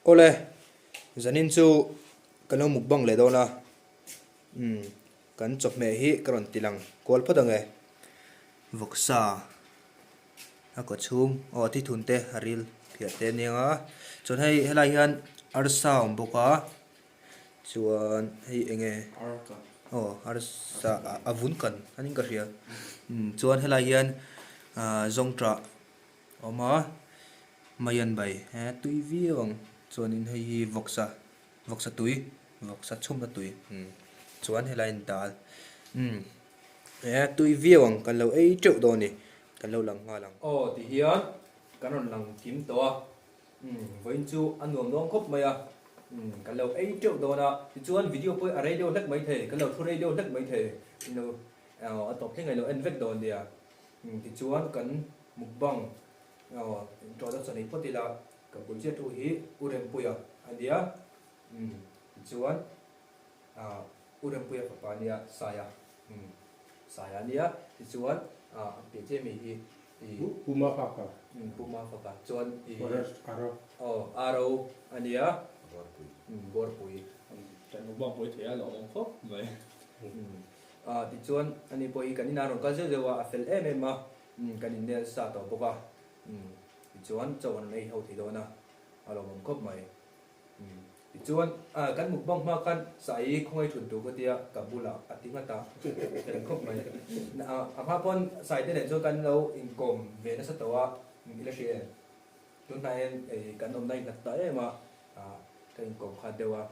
Awle, zanin chu ka lo mukbang leh dawn a, umm kan chawhmeh hi ka rawn ti lang kual phawt ang e. Vawksa a kaw chhung aw a thithun te a ril phiah te aniang a, chuan hei helai hian arsa a awm bawk a, chuan hei eng nge aw arsa a vun kan anin ka hria, umm chuan helai hian ah zawngṭah a awm a. Maian bai he tui viau ang chuanin hei hi vawksa vawksa tui vawksa chhumna tui umm chuan helai in dal umm he tui viau ang kan lo ei teuh dawn a ni kan lo lang nghal ang. Aw ti hian kan rawn lang kim tawh a umm vawiin chu a nuam dawn khawp mai a umm kan lo ei teuh dawn a tichuan video pawh a rei deuh hlek mai thei kan lo thu rei deuh hlek mai thei in lo a tawp thleng a i lo en vek dawn nia umm tichuan kan mukbang Aw, introduction ei phawt ila, ka bul chiah thu hi U Rempuia a nia, umm tichuan ah U Rempuia fapa a nia Saia, umm Saia a nia, tichuan ah a piah chiah mi hi i. Pu Mafaka. Umm Pu Mafaka, chuan i. Forest Aro. Aw, Aro a nia. Buarpui. Umm Buarpui. Kan mukbang pawh i thei a lawm awm khawp mai. Umm ah tichuan ani pawh hi kan inah rawn kal zeuh zeuh a, a fel em em a. Umm kan innel sa tawh bawk a, umm tichuan chaw an ei ho thei dawn a, a lawmawm khawp mai. Umm tichuan ah kan mukbang hma khan Sai khawngaih thut duh ka tia ka bulah a ti nghat a, fel khawp mai. A hma pawn Sai te nen chuan kan lo inkawm ve nasa tawh a, i la hria em? Tunhnai hian kan awmna a innghat ta em a, ah ka inkawm khat deuh a.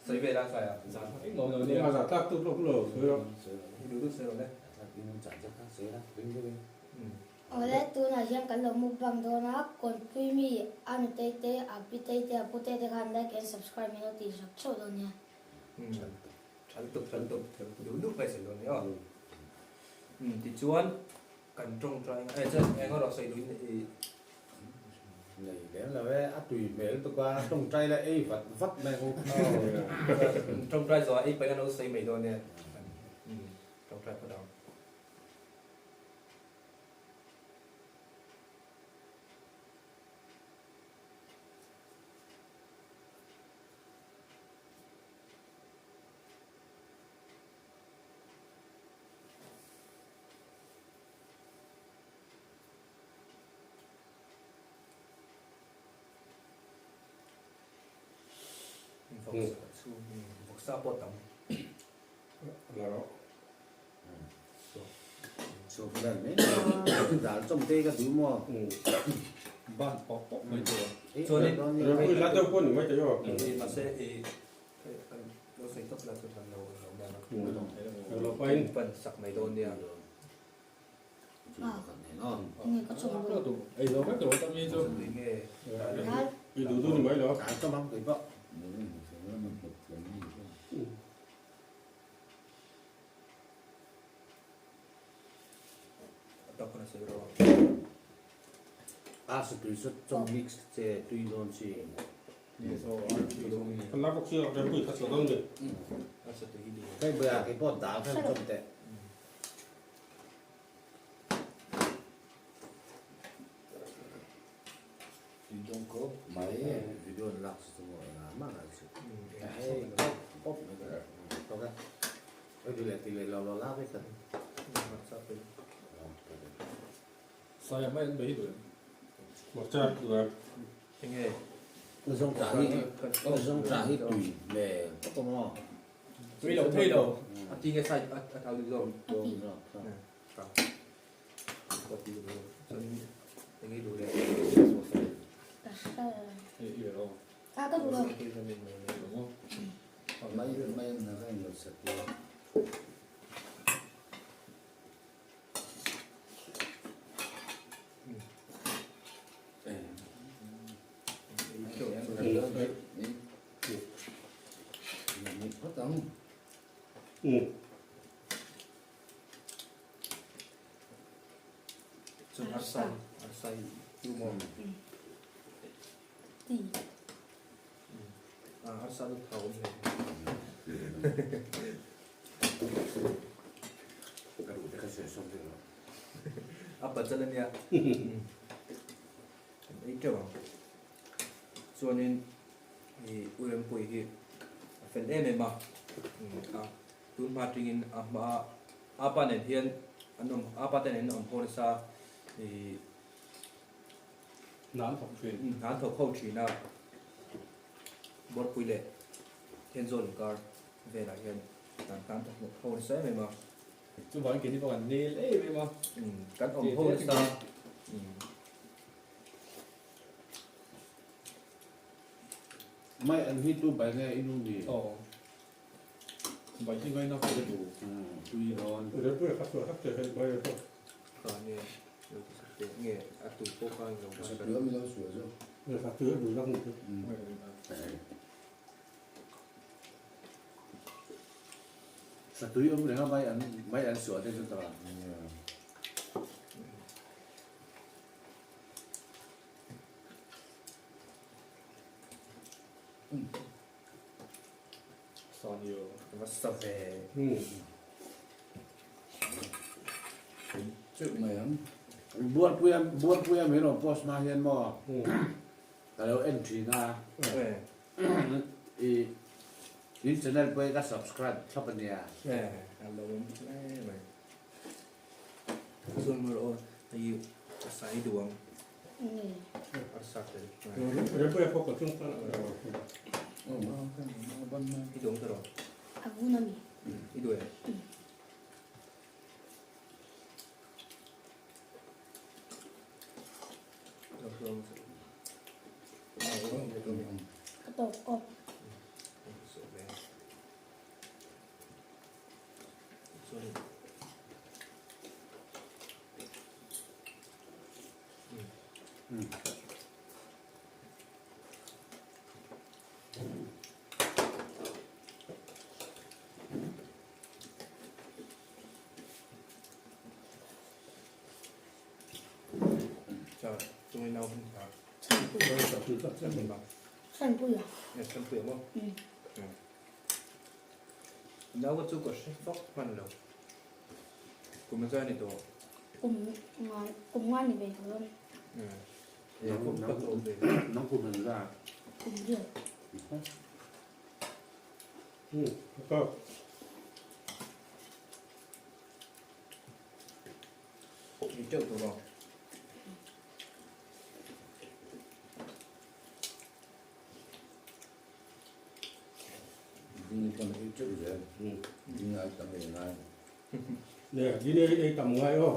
Sawi ve la sai a. A za tlak tuk lawk lo sawi rawh. Awle tunah hian kan lo mukbang dawn a, Kawnpui mi a nutei te, a pitei te, a putei te khan like and subscribe min lo tih sak theuh dawn nia. Tha lutuk, tha lutuk, duh duh kai sawi dawn nia aw. Tichuan Kan tawngtai e chuan eng erawh sawi duhin i. Nei lem lo e, a tui hmel tuk a, tawngtai la ei vat vat mai ang u. Tawngtai zawh ah ei paih a lo sawi mai dawn e. Tawngtai phawt ang. Vawksa pawh tam. La rawh. Dal chawm te ka duh maw? Ban pawp pawp mai tur a. Chuanin Rempui la deuh pawh ni mai thei aw. Mahse i Lo sawi tawp la chu kan lo lo man a. Lo pain. Pan sak mai dawn nia. Ei zo vek lo ta mi chu. I duh duh ni mai lo. A satui sat chawm mix che tui dawn chi. Kan la bawk sia rempui kha chhuah dawn ni. Hei buia kei pawh dal khan chawm teh. Tui dawn khawp mai video an lak chu maw engah mah ngai chu. Hei pawp pawp mai ka tawk e. Hei ti leh ti leh lo lo la vek a. Saia mai an bei duh em? Hmarcha duh em? Enge? Zawngṭah hi zawngṭah hi tui hmel khawp ang aw. Tui lo thei lo. A ti nge sai a thau duh zawk. A ti chuan enge duh leh. Ka hre lo. A ka duh lo. Mai mai an na in lo sat tir. Chuan arsai arsai chu maw? Ti. Arsa chu thau awm hle. Ka duh te ka sawi sawm vek lo. A pachal ania. Kan ei teuh ang. Chuanin ih U Rempuii hi a fel em em a, a tun hma atangin a hma a pa nen hian an awm a pa te nen an awm ho nasa ih Hna an thawk thin. Hna an thawk ho thin a, Bawrpui leh Thenzawl inkar velah hian hna an thawk ho nasa em em a. Chuvangin keini pawh kan nel em em a. Kan awm ho nasa. Mai an hi tu bai nge i nu ni? Aw. Bai hi ngaina ka duh. Tui rawn. Rebui kha chu hak che hei bai a chu. Kha nge lo ti sak teh nge a tui pawh kha in lo ngai ka. Tui lo sual chu. Nge kha tui a bul lak ni chu. Satui awm reng a mai an mai an suah te chu ta. Sa ve. Cheuh mai ang. Buarpuia Buarpuia min rawn post hma hian maw ka lo en thin a i in channel pawh hi ka subscribe thlap a nia. A lo awm hle mai. Chuan maw aw hei a sai duh ang. Arsa tel. Rebui pawh ka chung tan a. I duh ang ta rawh. A vun a mi. I duh em? Ka tawp awk. Chhanpuia. Chhanpuia maw? Nau chu ka hre fak hman lo. Kum a zai ni tawh. Kum nga kum nga ni ve tawh dawn. Kum ka tawh ve. Nang kum an za. Kum riat. Ka. Ni teuh tawh lo. Ding tam ei teuh zel. Ding ai tam ei ngai. Nè, ding ei ei tam ngai aw.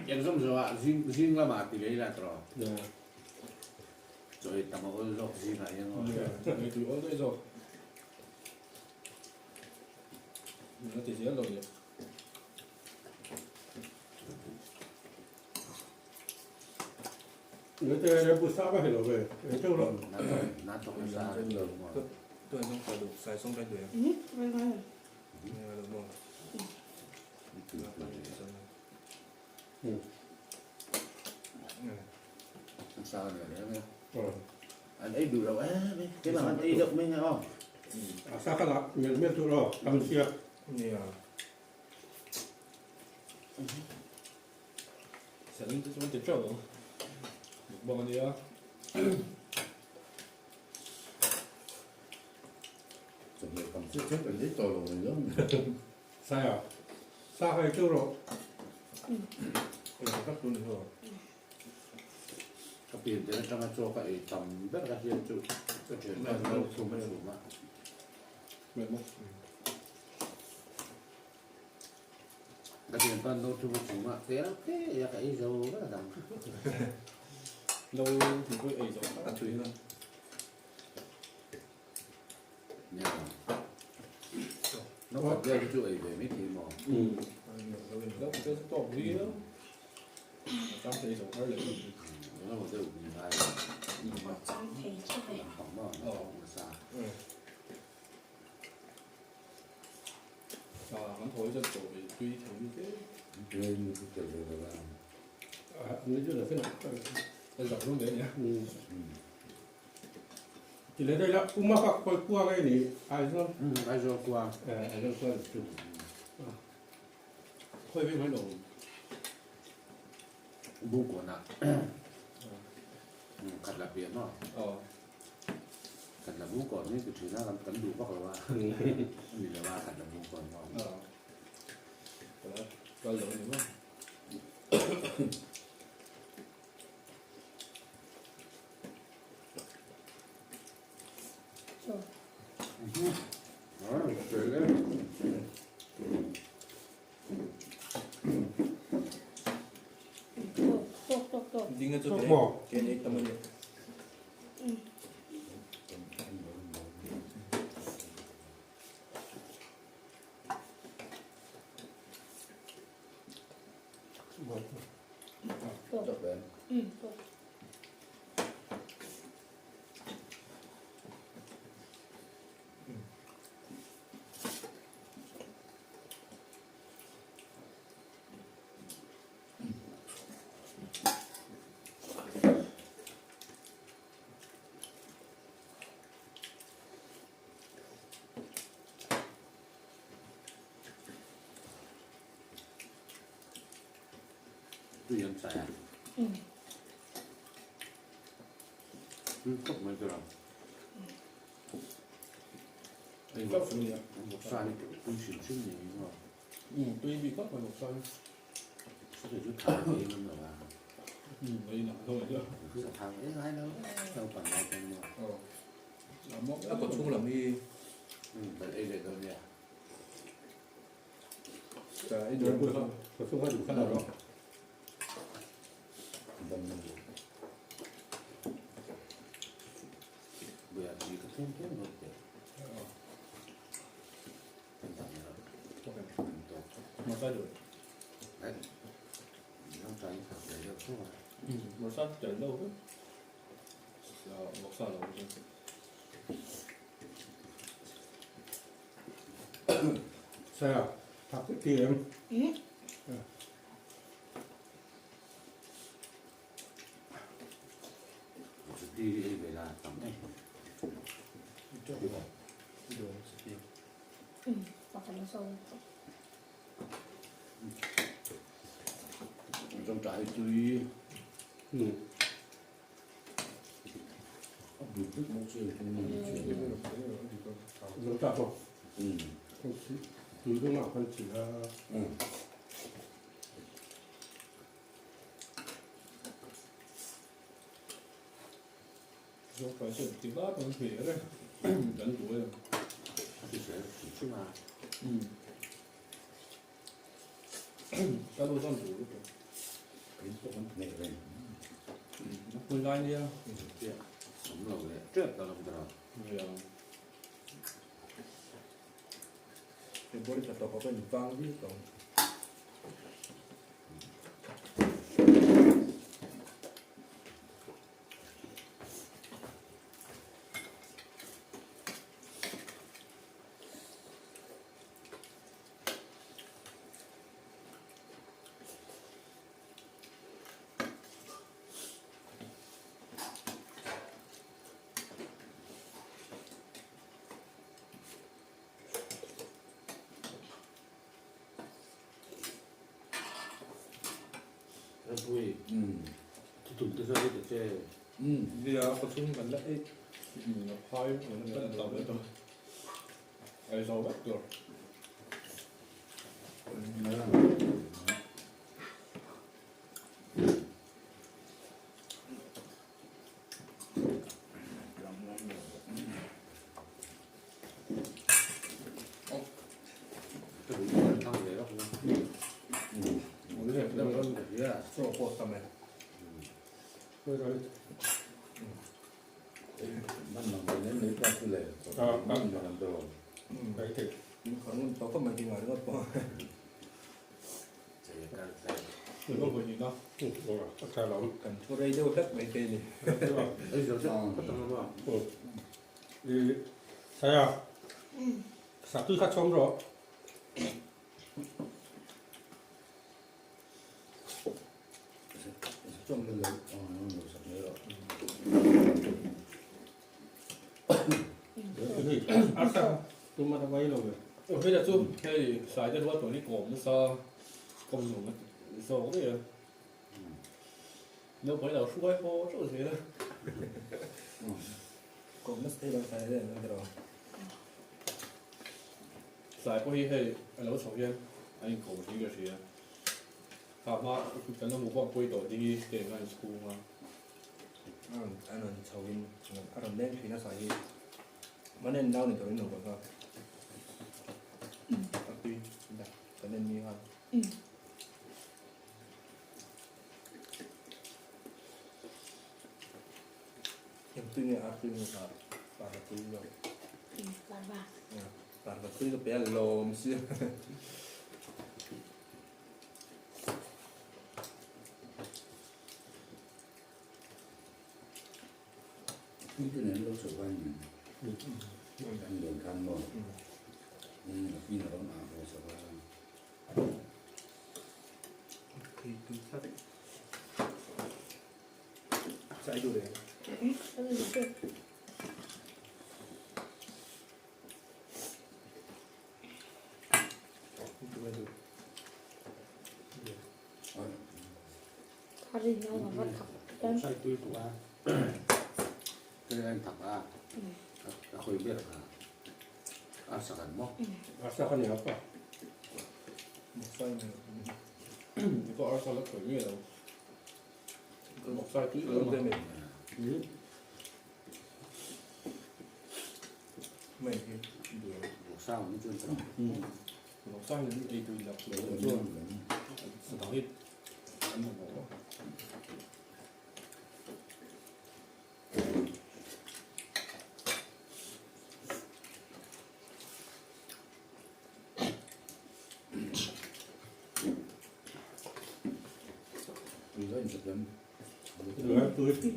Eng zawng zawng ah zing zing lamah ti lei la tawh. Chaw ei tam a awl zawk zingah hian aw. Ei tui awl daih zawk. Min la ti zel lo ni. An ei duh lo em e, keimah an ei deuh mai nge aw. Salim te chuan ti teuh ang. Mukbang a nia. Chawhmeh tam chiah chiah kan ei tawh lo mai dawn. Saya, sa kai teuh rawh. Ka pian tel atanga chaw ka ei tam ber ka hian chu ka thian khan no thum a chhum a. Ka thian khan no thum a chhum a, te reuh te a ka ei zo vek a dang. No thum pawh ei zo a tui na. Nia. No khat vel hi chu ei ve mai thei maw? No khat vel chu tawk viau. A chang thei zo har leh. No deuh ni ngai. A chang thei che ve. Lampang maw? Nasa. Kan thawi chuan chaw ei tui thei mi te. Tui mi chu tel ve lo a. Ni chu la sen. A zak rum ve nia. Ti le dei la uma kha khawi kua nge ni Aizawl. Aizawl kua. Aizawl kua chu. Khawi veng mai lo. Bungkawnah khat la piah maw? Khat la bungkawn hi ti thin a, kan duh vak lo a, a ni lo a khat la bungkawn maw? Kal lo a ni maw? Dinga chu ke nei tam a ni. Tui an sai a. Tui khawp mai tur ang. Vawksa hi tui hrim hrim ni ang maw? Tui bik khawp mai vawksa hi. Saw chu thang ei ngam lo a. Ei nang ho nia. Sa thang ei ngai lo naupang lai chuan maw? A kaw chhung lam hi. Kan ei leh dawn nia. Ei dawn kha. Kaw chhung kha duh kha la rawh. Sao? Thật cái tiền. Ừ. Pakhat a sawi. Tawngtai tui. Tawngtai pawh. Tui dawngah kan chi a. Zawngtai chu engti vak an hmeh reng kan duh em. Ka nu chuan duh lutuk. A hmun lai nia. February thla tawpah pawh invang viau tawh ang. Pui, thutum te chuan ta che. Nia, ka chhung kan la ei a phai kan tam em a, ei zo vek tur. Chaw pawh tam e. Tawk mai hi ngai ringawt pawh. Kan thu rei deuh hlek mai thei a ni. Hei chu hei sai te rual tawh hi kawm nasa kawm nuam a ti zawk daih a. Naupang lo hruai haw ṭeuh zel a. Kawm nasa thei lo thlai zel an ti lo. Tlai pawh hi hei a lo chhoh hian an inko thin ka hria. Kha hma kan lo hmuh pawh an pawi tawh ding hi te eng a inchhung a. An rawn chho in a rawn leng thin a sai hi. Mahni an nau ni tur in lo kal kha. A tui kan en mi khan. Engtui nge artui nge kha parva tui zawk. Parva. Parva tui ka pe a lawm sia. Ni te nen lo chho vai nen. An len khan maw. A pin a rawn ah ve chho a. Tui tui tlat. Sai duh reng. Sai tui tụ a. Cái anh thọc a. A khoi biết à. A sak an maw. A sak an ni apa. Sai ni. Ni pawh arsa la khawih ngei lo. Sai tui lo ma. Mai hi. Sao ni chuan chang. Sai ni ei tui lak lo chuan. Dang hi an mamawh. Tui lo in sak lem. Tui tui.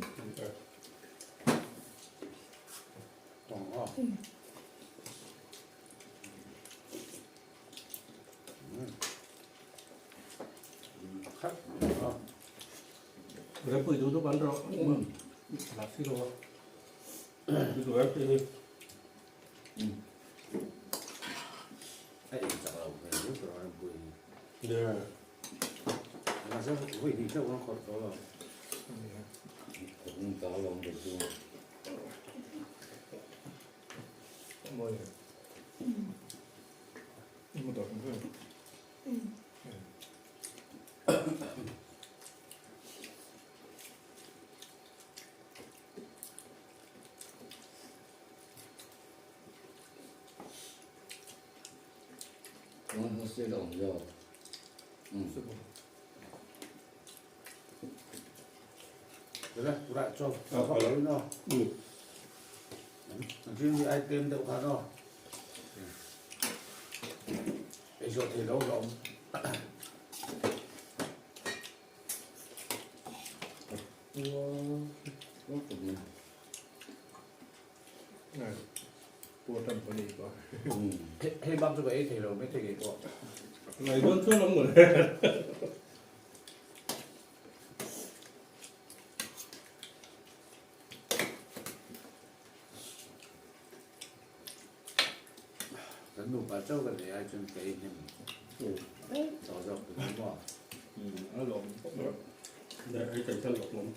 Tong o. Khát. Rempui du du ban ro. Lạc xí lo. Du du em tui. Ai chak lo về lúc rồi rempui. Yeah. Mà sao vị thì sao con khọt có rồi. Cũng có lòng được luôn. Moi. Mo ta không. Nó sẽ đồng rồi. Được rồi, lại cho nó lớn nó. Chứ gì ai tìm được khá đâu. Cái chỗ thì đâu rộng. Này. Bùa tầm con đi qua. Hay băm cho cái thì rồi mới thấy cái bộ. Này vẫn chưa lắm rồi. Cái nụ bà châu cái này ai chân cái này. Rõ ràng cái đó. Nó lộn. Để ấy chạy chân lọc lắm.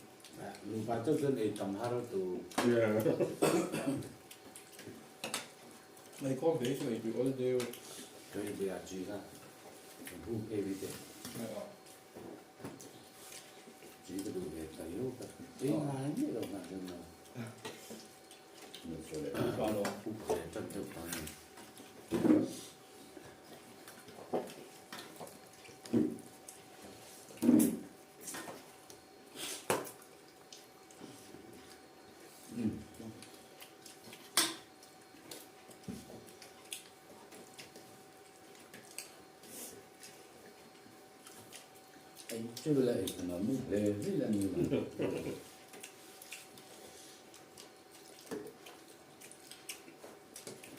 Nụ bà châu chân ấy tầm hai tù. Yeah. Này có cái này bị ổn đều. Cái gì à chỉ ra. Thu phê với thế. Chỉ cái đồ về tay yêu cả. Cái này mới là mà chân nào. Thu phê chân thực này. Chứ lại nó mới về với là nhiều.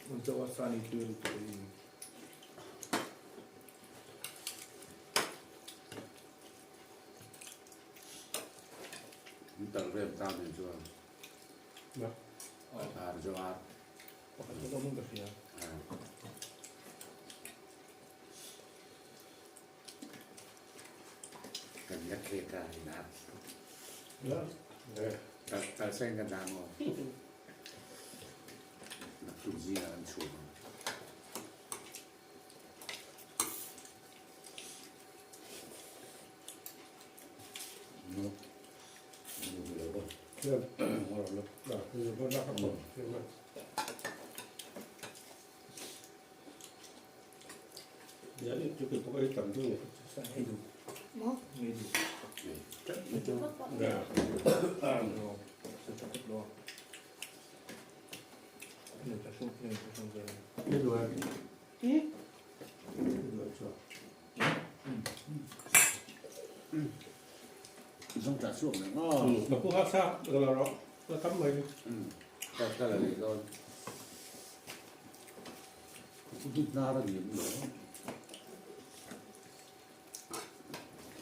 Untuk wasan itu Chúng ta về ta thì chưa. À cho à. Có muốn cà phê. Cần nhắc kê ca thì nào. Kalsan kan dah maw? Naktuk zing ah kan chuak ang. Maw? Zawngṭah chhuak leh maw? Ka la leh dawn. Hnar a ni em lo?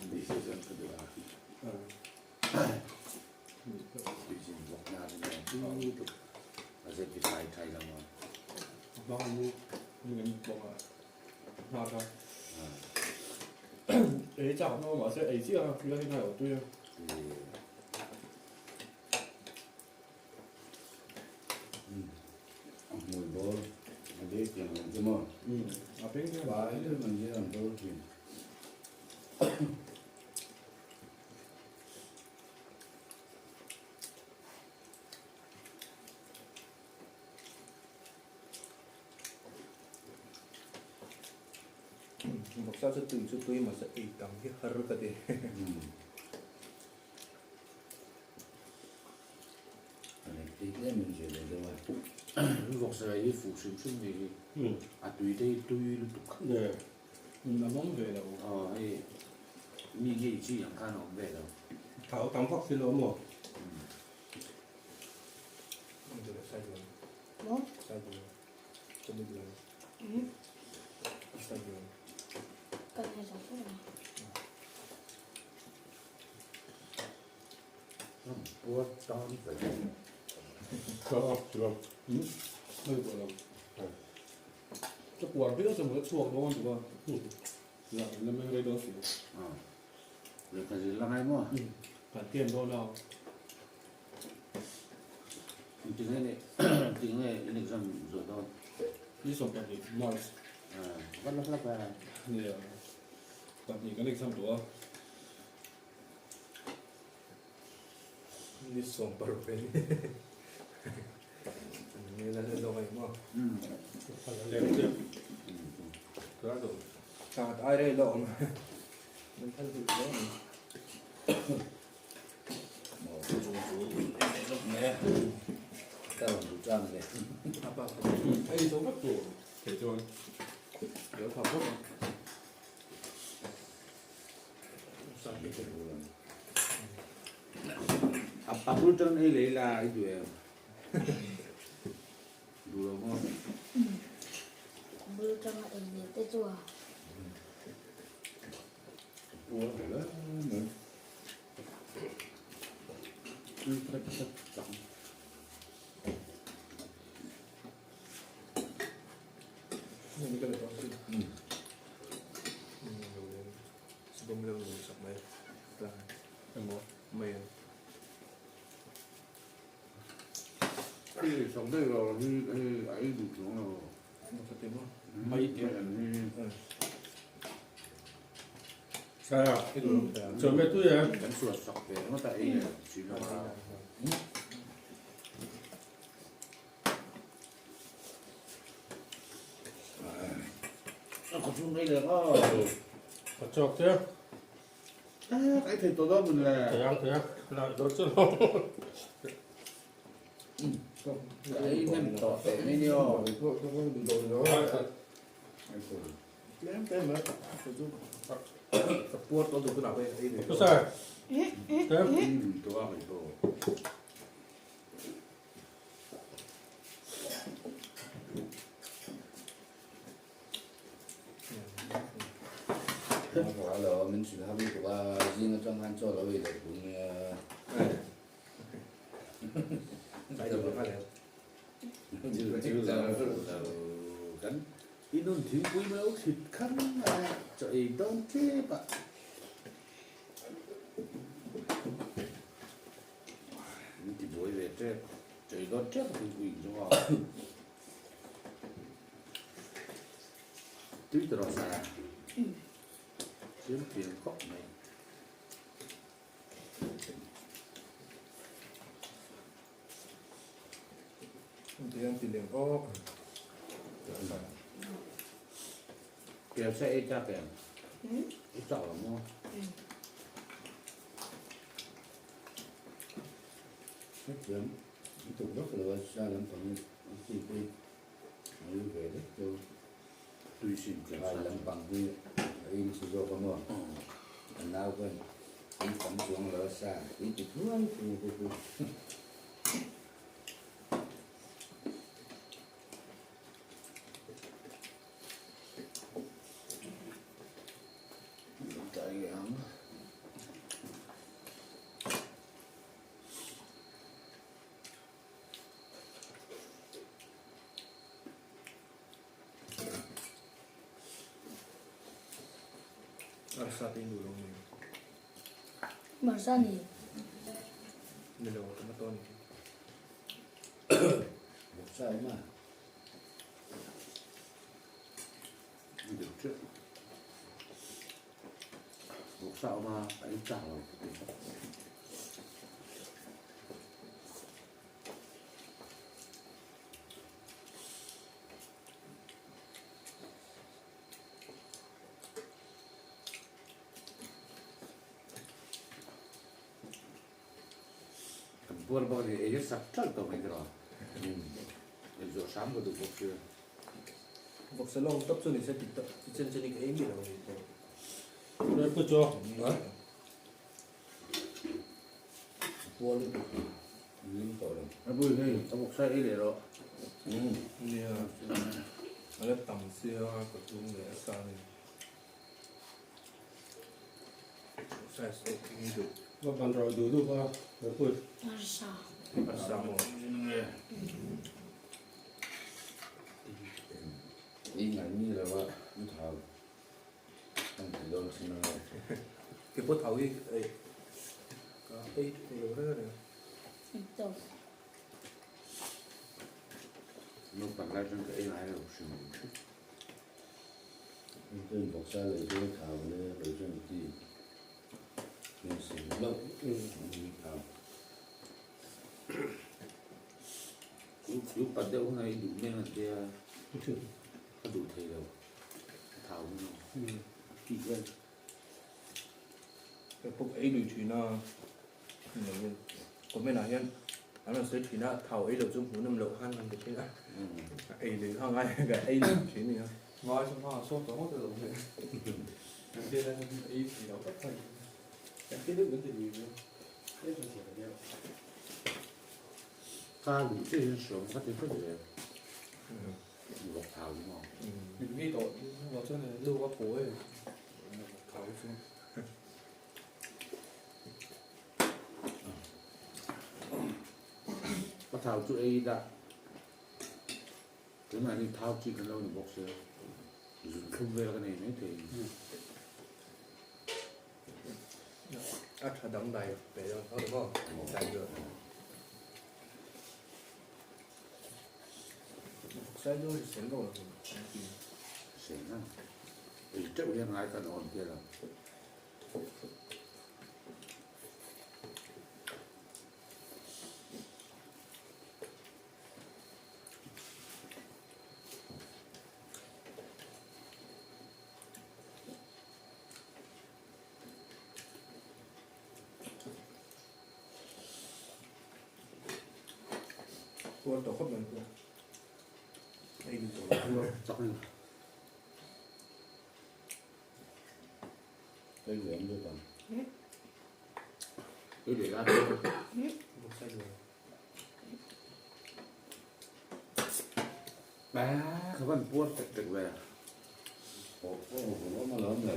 Decision ka duh a. Decision bawk hnar a ni em? A zet ti sai thai lo maw? Bang ni ni bawk a. Hnar kha. Ei chak no mahse ei chiah a thil hi ngai lo tui a. A hmui bawr a dei tiang ang chu maw? A peng hian. Vai deuh man hian an bawr thin. Vawksa chu tui chu tui mahse ei tam hi har ka ti. Vawksa hi fuh hrim hrim ni hi a tui te hi tui lutuk a awm ve lo aw hei mi ngei chi ang khan a awm ve lo Thau tam vak si lo maw? Maw? Kan hei zawk zawk ang. Puar tan ve. Hei pawh lo. Ka puar viau chu ka chhuak dawn tih a. Lah in la meng rei dawn si. Lehkha zir la ngai maw? Kan tiam dawn a. Tinge nih tinge in exam zawh dawn? Ni 12 March. Va la hlap a. Nia. Pahnih kan exam tawh a. Ni 16 a ni. Ni la la zawk a ni maw? Thla ai rei lo awm. Min phal duh hle a ni. Ka rawn duh tan le. Hei zo vek tur thei chuan lo tha phawt ang. A bul tang ei lei la i duh em? Duh lo maw? A bul tanga ei leh te chu a. Puar ve hle mai. Tui phet phet tang. Kan suat sak ve ngawt a ei leh thin a. A khawchhung ei leh ngawt. Ka chawk che. Ka ei thei tawh dawn mun le. Thei ang thei ang. La dawn chu lo. Ka ei hnem tawh teh mai ni aw. Tlem tlem mai. Ka puar tawh duh tunah pawh ei ve. Pu sir. Tlem. Tawh a kai pawh. Alo min hrilh har lutuk a, zing atang khan chaw lo ei loh tur nia. Kan inun thingpui mai lo thlit khan a, chaw ei dawn tlep a. Ei dawn tep a thingpui in zawng a. Tui ta rawh sa. Siam thiam khawp mai. Tiang ti lem awk. Kel sa ei chak em? I chak lo maw? Hetiang an tuk vak lo a, sa lampang hi an chi te a lu ve vek chu. Tui sin kel sa. Vai lampang hi a in si zawk a maw? A nau khan in tam chuang lo a sa tui ti thuai thung a chu. Arsa te in duh lo nge? Marsa ni. Ni lo, tomato ni. Vawksa awm a. Ni deuh teuh. Vawksa awm a, a in chak lo. Kan puar bawk a ni, ei a sak ṭalh tawh mai tiraw? Ei zawh hram ka duh bawk sia. Vawksa lawng tawp chu ni se ti tawp ti chen chen i ka ei miah lo ni tawp. Rep ka chaw. Puar lutuk lim tawh lo. A bul hei a vawksa ei leh rawh. Nia, a la tam sia ka tum leh a sa ni. Size pawh hi duh. Va ban rawh duh duh a Rep. Arsa. Arsa maw? I ngai mi lo a, i thau kan ti dawn sin a. Ke pawh thau hi ei ka ei thei lo reng reng. Tawp. Naupang lai chuan ka ei ngai lo hrim hrim. Chuan vawksa lei chu thau le kei chuan ti min sim hlauh ni thau. Lu pat deuh hunah i duh mek an tia ka duh thei lo thau hun lo tih vel. Ka pawk ei lui thin a comment ah hian an rawn sawi thin a thau ei loh chu hmuh nawm loh khan an ti thin a ei lui kha ngai ka ei lui thin a nia. Ngai chu hma sawt tawh ngawt alo hle. Kan tia hian ei thei lo tak tak kan tia deuh kan ti lui mai ei kan thiam ania. Ka luh chiah hian hriam ka ti hret ve. Vawk thau ni maw? Mit ngei tawh hnuah chuan luk a thaw e. Vawk thau chu. Ka thau chu ei dah. Tunah ni thau chi kan lo ni bawk sia. Zun thlum vel ka nei mai thei. A tha dang dai pe deuh tho te maw dai deuh. Sai deuh hi sen lo an ti. Sen a. Ei teuh hian ngai kan awn tel a. Puar tawh khawp mai pawh ei duh tawh lo. Chak ni. Ei ve an bawk ang. Ei leh la. Ba ka van puar tek tek ve. Aw aw awm alawm le.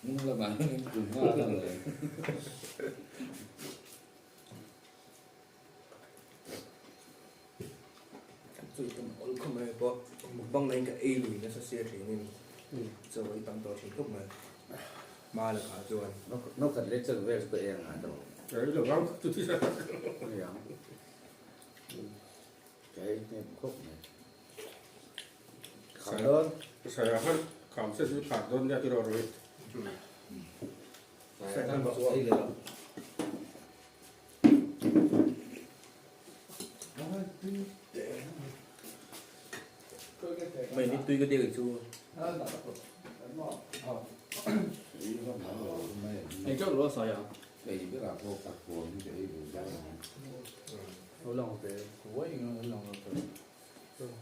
Hnung lamah hian in tum nghal a le. Chu ka awl khawp mai pawh mukbang na in ka ei lui nasa sia thin in chaw ei tam tawh thin khawp mai. Hma lakah chuan. No khat leh chak vel chu ka eng a to. Ei lo vang chu ti sa. Yang. Ka ei hnem khawp mai. Kham dawn. Saya khan kham se chu khar dawn nia tiraw Rohit. Saya khan chu ei leh lo. Mei ni tui ka dek chu. Eng chauh lo a sai a. Lo lang ve huai eng ang lang lo tawh.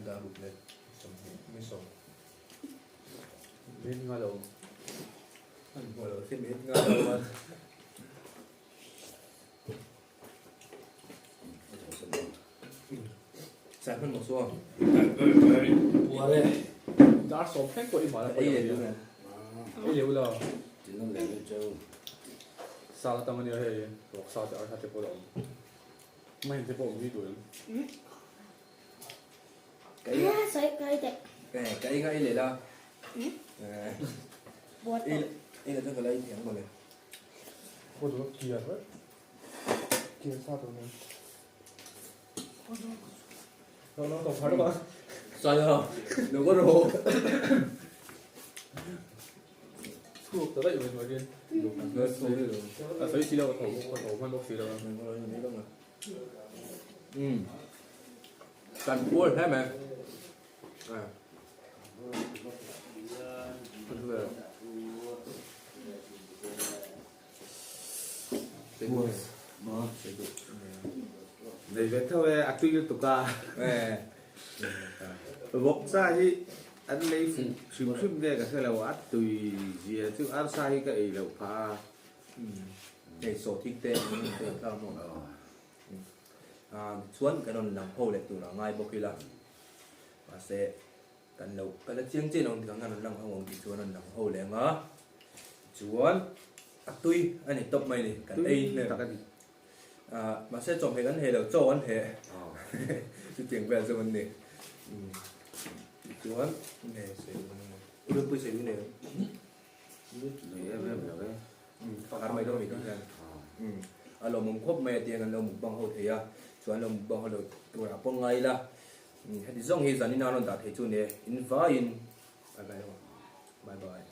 Dar ruk leh 20 mi sawm. Min nga lo. An hmuh lo si min nga lo a. Sai hman maw chuan? Puar e. Dar sawm thleng pawh i hman a Ei leh duh em? Ei leh ula. Sa la tam ania hei vawk sa te arsa te pawh la awm. Mahin te pawh awm hi duh em? Ka ei Ah, sawi ka ei teh. Eh, ka ei nga ei leh la. Eh. Buat Ei ei la chuan ka la ei thei ang mawle. Pawh duh kiar vek. Kiar sa tur nen. Lo lo tawp har a. Sai a, lo ka rawh. Chhuak ta daih mai mai hian. A sawi si lo a tho a tho hman bawk si lo a. Um. Kan puar hle mai. Nei ve tho e, a tui lutuk a. Vawk sa hi an lei fuh hrim hrim nge ka hre lo, a tui zia chu arsa hi ka ei loh phah a. Hei sawhthik te an ei tlang maw? Chuan kan rawn lang ho leh tur a ngai bawk ila, mahse Kan lo kal a chiang chian awm tih ang an rawn lang ho ang tih chuan an lang ho leh ang a, chuan a tui a ni tawp mai a ni, kan ei hnem tak a ni. Ah mahse chawhmeh kan heh lo, chaw an heh chutiang vel chu an ni. Tichuan nge sawi duh ang emaw, u Rinpui sawi duh nei em? Nei em em lo e. Pakhat mai dawn a ni tih hian. A lawmawm khawp mai a tiang an lo mukbang ho thei a, chuan an lo mukbang ho lo turah pawh ngai ila. Heti zawng hi zanin a rawn dah thei chu nia, in vaiin bye bye aw, bye bye.